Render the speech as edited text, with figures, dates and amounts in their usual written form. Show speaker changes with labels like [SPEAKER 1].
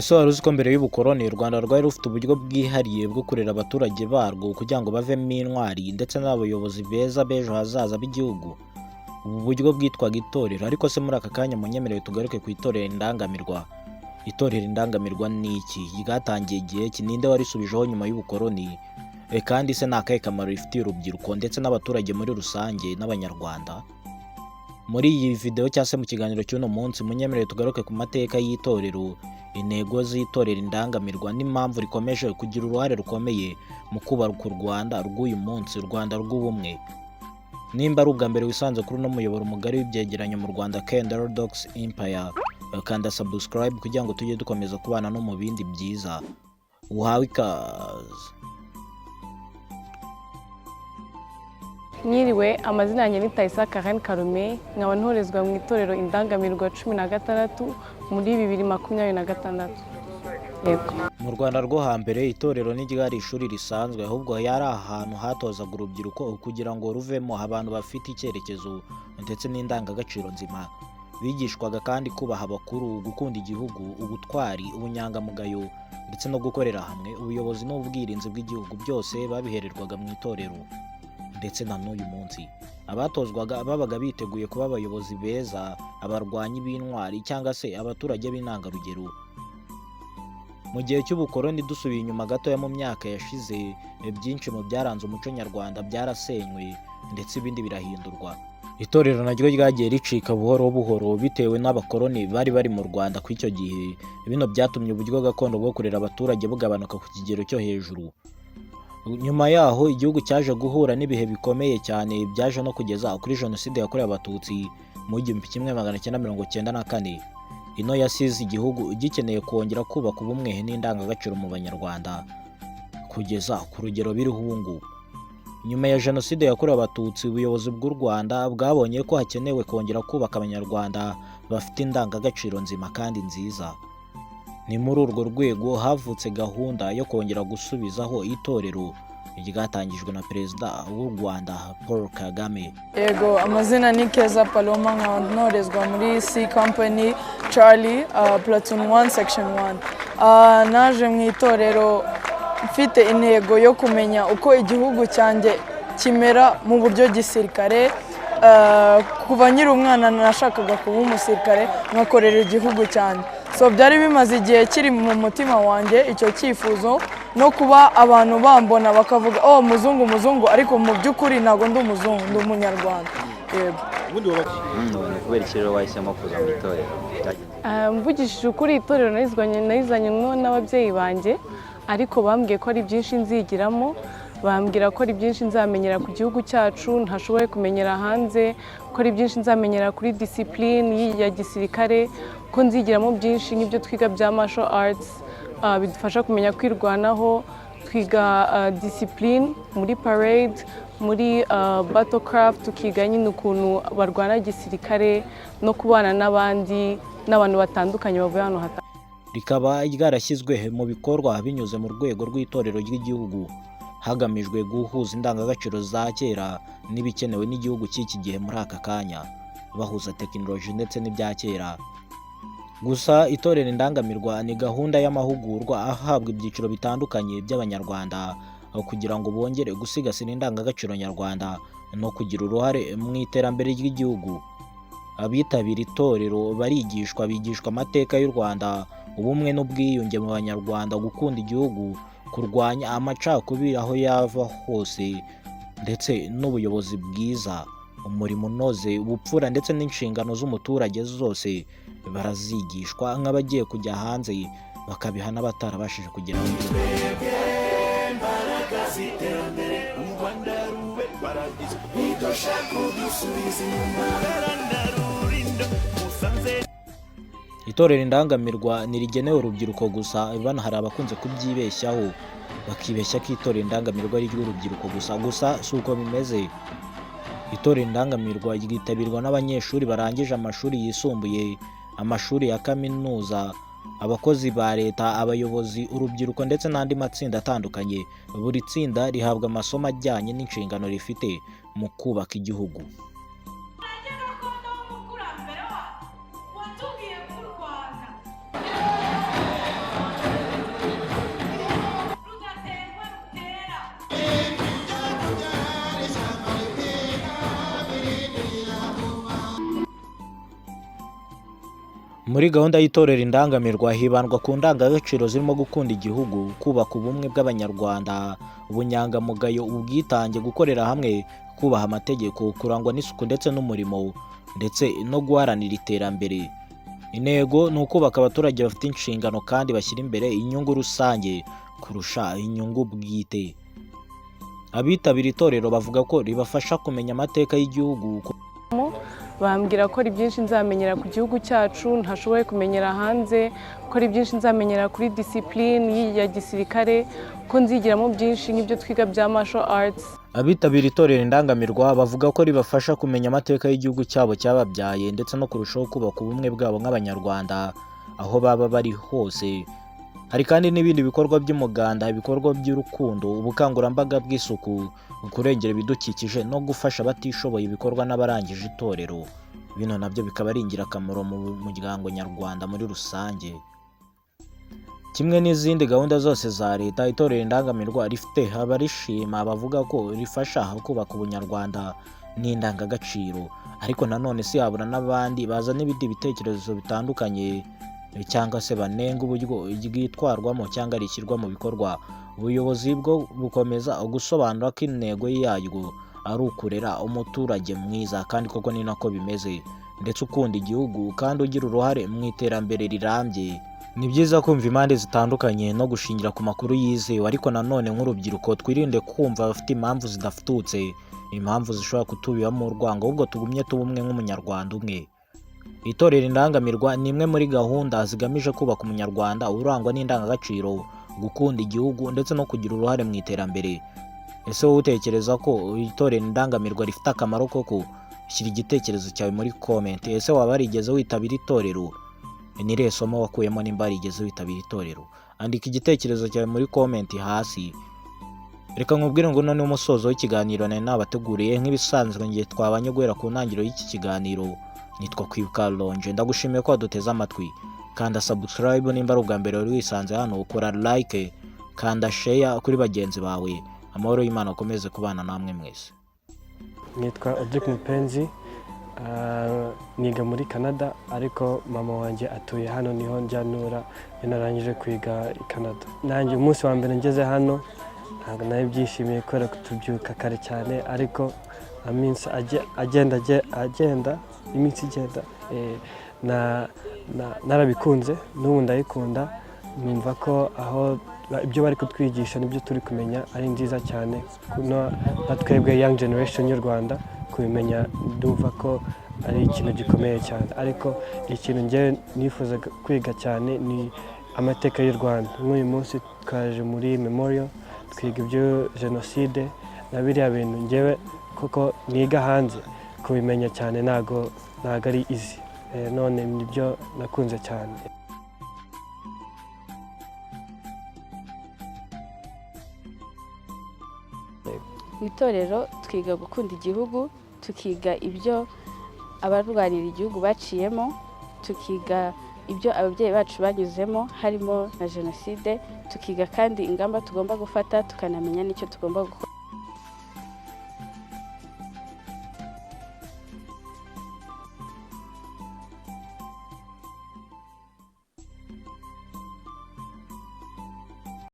[SPEAKER 1] Ese wari uzi ko mbere y'ubukoloni u Rwanda rwari rufite uburyo bwihariye bwo kurera abaturage barwo kugira ngo bavemo intwari ndetse n'abayobozi beza b'ejo hazaza b'igihugu? Ubu buryo bwitwaga itorero. Ariko se muri aka kanya munyemerere tugaruke ku itorero Indangamirwa. Itorero Indangamirwa ni iki? Ryatangiye igihe ki? Ninde warisubijeho nyuma y'ubukoloni? Kandi se ni akahe kamaro rifitiye urubyiruko ndetse n'abaturage muri rusange n'Abanyarwanda? Muri iyi video cyangwa se mu kiganiro cy'uno munsi, munyemerere tugaruke ku mateka y'itorero, intego z'itorero Indangamirwa n'impamvu rikomeje kugira uruhare rukomeye mu kubaka u Rwanda rw'uyu munsi, u Rwanda rw'ubumwe. Nimba ari ubwa mbere wisanze kuri uno muyoboro mugari w'ibyegeranyo mu Rwanda, Kendall Dogs Empire, kanda subscribe kugira ngo tujye dukomeza kubana no mu bindi byiza. Uhawe ikaze.
[SPEAKER 2] Mwiriwe, amazina yanjye ni Tayisa Karen Karume, nkaba ntorezwa mu itorero Indangamirwa 16 muri 2026. Yego.
[SPEAKER 1] Mu Rwanda rwo hambere, itorero ntiryari ishuri risanzwe, ahubwo yari ahantu hatozaga urubyiruko kugira ngo ruvemo abantu bafite icyerekezo ndetse n'indangagaciro nzima. Bigishwaga kandi kubaha abakuru, gukunda igihugu, ubutwari, ubunyangamugayo ndetse no gukorera hamwe. Ubuyobozi n'ubwirinzi bw'igihugu byose babihererwaga mu itorero. Ndetse na n'uyu munsi abatozwaga babaga biteguye kuba abayobozi beza, abarwanyi b'intwari cyangwa se abaturage b'intangarugero. Mu gihe cy'ubukoloni, dusubiye inyuma gatoya mu myaka yashize, byinshi mu byaranze umuco nyarwanda byarasenywe ndetse ibindi birahindurwa. Itorero naryo ryagiye ricika buhoro buhoro bitewe n'abakoloni bari bari mu Rwanda ku icyo gihe. Bino byatumye uburyo gakondo bwo kurera abaturage bugabanuka ku kigero cyo hejuru. Nyuma yaho igihugu cyaje guhura n'ibihe bikomeye cyane byaje no kugeza kuri Jenoside yakorewe Abatutsi mu 1994. Ino yasize igihugu gikeneye kongera kubaka ubumwe n'indangagaciro mu Banyarwanda kugeza ku rugero biriho ubu ngubu. Nyuma ya Jenoside yakorewe Abatutsi, ubuyobozi bw'u Rwanda bwabonye ko hakenewe kongera kubaka Abanyarwanda bafite indangagaciro nzima kandi nziza. Ni muri urwo rwego havutse gahunda yo kongera gusubizaho itorero ryatangijwe na Perezida w'u Rwanda Paul Kagame.
[SPEAKER 3] Yego, amazina ni Keza Paloma, nkaba ntorezwa muri C Company Charlie, Platoon 1 Section 1. Naje mu itorero mfite intego yo kumenya uko igihugu cyanjye kimera mu buryo gisirikare. Kuva nkiri umwana nashakaga kuba umusirikare nkakorera igihugu cyanjye, so byari bimaze igihe kiri mu mutima wanjye icyo cyifuzo, no kuba abantu bambona bakavuga "Oh, muzungu, muzungu", ariko mu by'ukuri ntabwo ndi umuzungu, ndi Umunyarwanda, yego.
[SPEAKER 4] Ni ukubera iki rero wahisemo kuza mu itorero? Byagenze
[SPEAKER 2] Mvugishije ukuri, itorero narizanywe n'ababyeyi banjye, ariko bambwiye ko ari byinshi nzigiramo, bambwira ko ari byinshi nzamenyera ku gihugu cyacu ntashoboye kumenyera hanze, ko ari byinshi nzamenyera kuri discipline ya gisirikare, ko nzigiramo byinshi nk'ibyo twiga bya martial arts, bidufasha kumenya kwirwanaho. Twiga discipline muri parade, muri battlecraft, tukiga nyine ukuntu barwana gisirikare no kubana n'abandi n'abantu batandukanye bavuye ahantu hatandukanye.
[SPEAKER 1] Rikaba ryarashyizwe mu bikorwa binyuze mu rwego rw'itorero ry'igihugu, hagamijwe guhuza indangagaciro za kera n'ibikenewe n'igihugu cy'iki gihe muri aka kanya, bahuza tekinoloji ndetse n'ibya kera. Gusa itorero Indangamirwa ni gahunda y'amahugurwa ahabwa ibyiciro bitandukanye by'Abanyarwanda kugira ngo bongere gusigasira indangagaciro nyarwanda no kugira uruhare mu iterambere ry'igihugu. Abitabira itorero barigishwa, bigishwa amateka y'u Rwanda, ubumwe n'ubwiyunge mu Banyarwanda, gukunda igihugu, kurwanya amacakubiri aho yava hose, ndetse n'ubuyobozi bwiza, umurimo unoze, ubupfura ndetse n'inshingano z'umuturage, zose barazigishwa nk'abagiye kujya hanze, bakabiha n'abatarabashije kugera.
[SPEAKER 5] Imbaraga z'iterambere, u Rwanda rube paradizo, ntidushaka kudusubiza inyuma. Rulindo, Musanze.
[SPEAKER 1] Itorero Indangamirwa ntirigenewe urubyiruko gusa. Bano hari abakunze kubyibeshyaho, bakibeshya ko itorero Indangamirwa ari iry'urubyiruko gusa. Gusa si uko bimeze. Itorero Indangamirwa ryitabirwa n'abanyeshuri barangije amashuri yisumbuye, amashuri ya kaminuza, abakozi ba leta, abayobozi, urubyiruko ndetse n'andi matsinda atandukanye. Buri tsinda rihabwa amasomo ajyanye n'inshingano rifite mu kubaka igihugu.
[SPEAKER 6] Gakondo w'umukurambere wacu watubwiye ko u Rwanda
[SPEAKER 1] Muri gahunda y'Itorero Indangamirwa hibandwa ku ndangagaciro zirimo gukunda igihugu, kubaka ubumwe bw'Abanyarwanda, ubunyangamugayo, ubwitange, gukorera hamwe, kubaha amategeko, kurangwa n'isuku ndetse n'umurimo, ndetse no guharanira iterambere. Intego ni ukubaka abaturage bafite inshingano kandi bashyira imbere inyungu rusange kurusha inyungu bwite. Abitabira itorero bavuga ko ribafasha kumenya amateka y'igihugu.
[SPEAKER 2] Bambwira ko ari byinshi nzamenyera ku gihugu cyacu ntashoboye kumenyera hanze, ko ari byinshi nzamenyera kuri discipline ya gisirikare, ko nzigiramo byinshi nk'ibyo twiga bya martial arts.
[SPEAKER 1] Abitabira Itorero Indangamirwa bavuga ko ribafasha kumenya amateka y'igihugu cyabo cyababyaye, ndetse no kurushaho kubaka ubumwe bwabo nk'Abanyarwanda aho baba bari hose. Hari kandi n'ibindi bikorwa by'umuganda, ibikorwa by'urukundo, ubukangurambaga bw'isuku, kurengera ibidukikije no gufasha abatishoboye bikorwa n'abarangije itorero. Bino nabyo bikaba ari ingirakamaro mu muryango nyarwanda muri rusange. Kimwe n'izindi gahunda zose za leta, Itorero Indangamirwa rifite abarishima bavuga ko rifasha kubaka ubunyarwanda n'indangagaciro. Ariko nanone si habura n'abandi bazana ibindi bitekerezo bitandukanye cyangwa se banenga uburyo ryitwarwamo cyangwa rishyirwa mu bikorwa. Ubuyobozi bwo bukomeza gusobanura ko intego yaryo ari ukurera umuturage mwiza, kandi koko ni nako bimeze, ndetse ukunda igihugu kandi ugira uruhare mu iterambere rirambye. Ni byiza kumva impande zitandukanye no gushingira ku makuru yizewe, ariko nanone nk'urubyiruko twirinde kumva abafite impamvu zidafututse, impamvu zishobora kutubibamo urwango, ahubwo tugumye tuba umwe nk'Umunyarwanda umwe. Itorero Indangamirwa ni imwe muri gahunda zigamije kubaka Umunyarwanda urangwa n'indangagaciro, gukunda igihugu ndetse no kugira uruhare mu iterambere. Ese wowe utekereza ko Itorero Indangamirwa rifite akamaro koko? Shyira igitekerezo cyawe muri comment. Ese waba warigeze witabira itorero? Ni irihe somo wakuyemo nimba warigeze witabira itorero? Andika igitekerezo cyawe muri comment hasi. Reka nkubwire ngo uno ni umusozo w'ikiganiro nari nabateguriye. Nk'ibisanzwe, ngiye twabanye guhera ku ntangiriro y'iki kiganiro, nitwa Kwibuka Lonje. Ndagushimiye ko waduteze amatwi. Kanda subscribe nimba ari ubwa mbere wari wisanze hano, ukora like, kanda share kuri bagenzi bawe. Amahoro y'Imana akomeze kubana namwe mwese.
[SPEAKER 7] Nitwa Odrick Mupenzi, niga muri Canada, ariko mama wanjye atuye hano, niho njya nura iyo narangije kwiga i Canada. Nanjye umunsi wa mbere ngeze hano ntabwo nari byishimiye kubera kutubyuka kare cyane, ariko iminsi agenda agenda, iminsi igenda, narabikunze, n'ubu ndayikunda. Numva ko aho ibyo bari kutwigisha nibyo turi kumenya ari nziza cyane nka twebwe young generation y'u Rwanda kubimenya, ndumva ko ari ikintu gikomeye cyane. Ariko ikintu njyewe nifuzaga kwiga cyane ni amateka y'u Rwanda. Nk'uyu munsi twaje muri memorial, twiga ibyo jenoside na biriya bintu. Njyewe kuko niga hanze, kubimenya cyane ntago ari easy. None nibyo nakunze cyane.
[SPEAKER 8] Mu itorero twiga gukunda igihugu, tukiga ibyo abarwanira igihugu baciyemo, tukiga ibyo ababyeyi bacu banyuzemo harimo na jenoside, tukiga kandi ingamba tugomba gufata, tukanamenya n'icyo tugomba gukora.